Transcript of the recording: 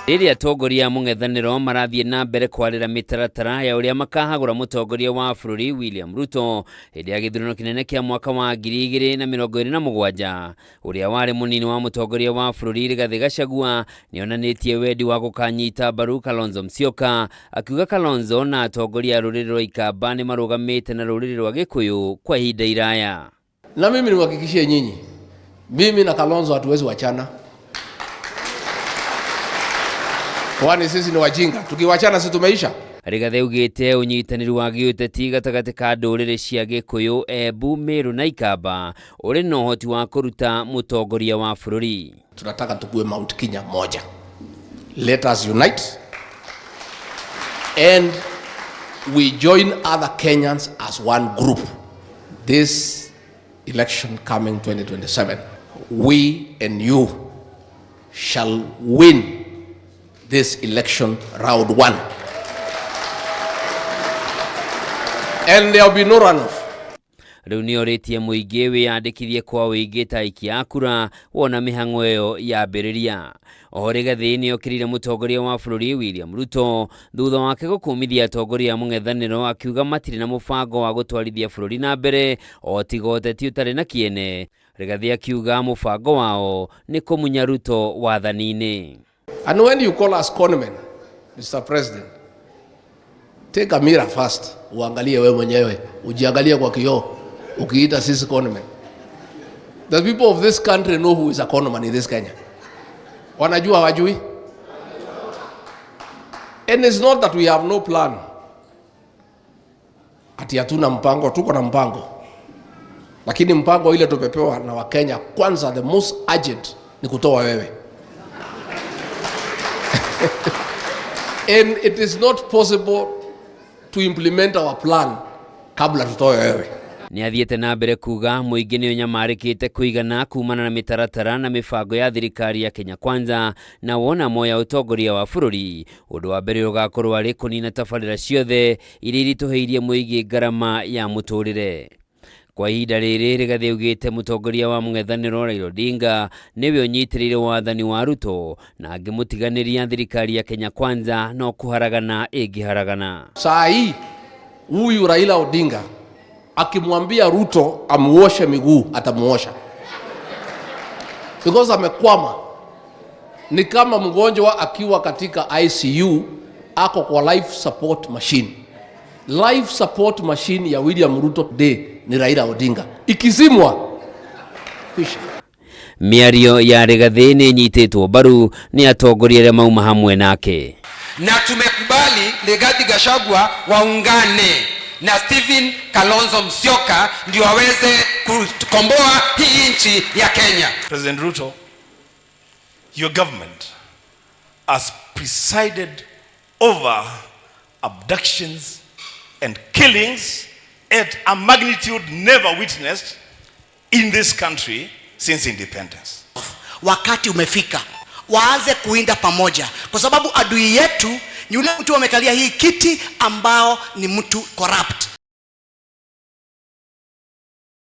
Rĩrĩa atongoria a mũng'ethanĩro marathiĩ na mbere kwarĩra mĩtaratara ya ũrĩa makahagũra mũtongoria wa bũrũri William Ruto hĩndĩ ya gĩthurano kĩnene kĩa mwaka wa 2027, ũrĩa warĩ mũnini wa mũtongoria wa bũrũri Rigathĩ Gachagua nĩonanĩtie wendi wa gũkanyita mbaru Kalonzo Musyoka, akiuga Kalonzo na atongoria a rũrĩrĩ rwa Ikamba nĩmarũgamĩte na rũrĩrĩ rwa Gĩkũyũ kwa ihinda iraya. Na mimi niwahakikishie nyinyi, mimi na Kalonzo hatuwezi wachana. Kwani sisi ni wajinga? Tukiwachana si tumeisha? Rigathĩ augĩte ũnyitanĩri wa gĩũteti gatagatĩ ka ndũrĩrĩ cia Gĩkũyũ, Embu, Meru na Ikamba ũrĩ na ũhoti wa kũruta mũtongoria wa bũrũri. Tunataka tukue Mount Kenya moja. Let us unite and we join other Kenyans as one group. This election coming 2027, we and you shall win this election round one. And there will be no runoff. Rĩu nĩorĩtie mũingĩ wĩyandĩkithie kwa ũingĩ ta aikia a kura wona mĩhang'o ĩyo yambĩrĩria. Oho Rigathĩ nĩokĩrĩire mũtongoria wa bũrũri William Ruto thutha wake gũkũmithia atongoria a mũng'ethanĩro akiuga matirĩ na mũbango wa gũtwarithia bũrũri na mbere o tiga ũteti ũtarĩ na kĩene. Rigathĩ akiuga mũbango wao nĩ kũmunya Ruto wathani-inĩ. And when you call us conmen, Mr. President, take a mirror first, uangalie wewe mwenyewe, ujiangalie kwa kioo, ukiita sisi conmen. The people of this country know who is a conman in this Kenya. Wanajua hawajui? And it's not that we have no plan. Ati hatuna mpango, tuko na mpango. Lakini mpango ile tumepewa na Wakenya, kwanza the most urgent ni kutoa wewe. And it is not possible to implement our plan kabla tutoe wewe. Nĩ athiĩte na mbere kuga mũingĩ nĩ ũnyamarĩkĩte kũigana kumana na mĩtaratara na mĩbango ya thirikari ya Kenya Kwanza na wona moya ũtongoria wa bũrũri ũndũ wa mbere ũgakorwo arĩ kũnina tabarĩra ciothe iria iritũhĩirie mũingĩ ngarama ya mũtũrĩre. Kwa ihinda rĩrĩ Rigathĩ augĩte mũtongoria wa mũng'ethanĩro Raila Odinga nĩwe ũnyitĩrĩire wathani wa Ruto na angĩmũtiganĩria thirikari ya Kenya Kwanza no kũharagana ĩngĩharagana. Saa hii huyu Raila Odinga akimwambia Ruto amuoshe miguu atamuosha, because amekwama. Ni kama mgonjwa akiwa katika ICU ako kwa life support machine. Life support machine ya William Ruto today ni Raila Odinga, ikizimwa kisha. Mĩario ya Rigathĩ nĩ ĩnyitĩtwo mbaru nĩ atongoria arĩa mauma hamwe nake. Na tumekubali Rigathi Gachagua waungane na Stephen Kalonzo Musyoka ndio waweze kukomboa hii nchi ya Kenya. President Ruto, your government has presided over abductions and killings at a magnitude never witnessed in this country since independence. Wakati umefika waanze kuinda pamoja, kwa sababu adui yetu ni yule mtu amekalia hii kiti ambao ni mtu corrupt.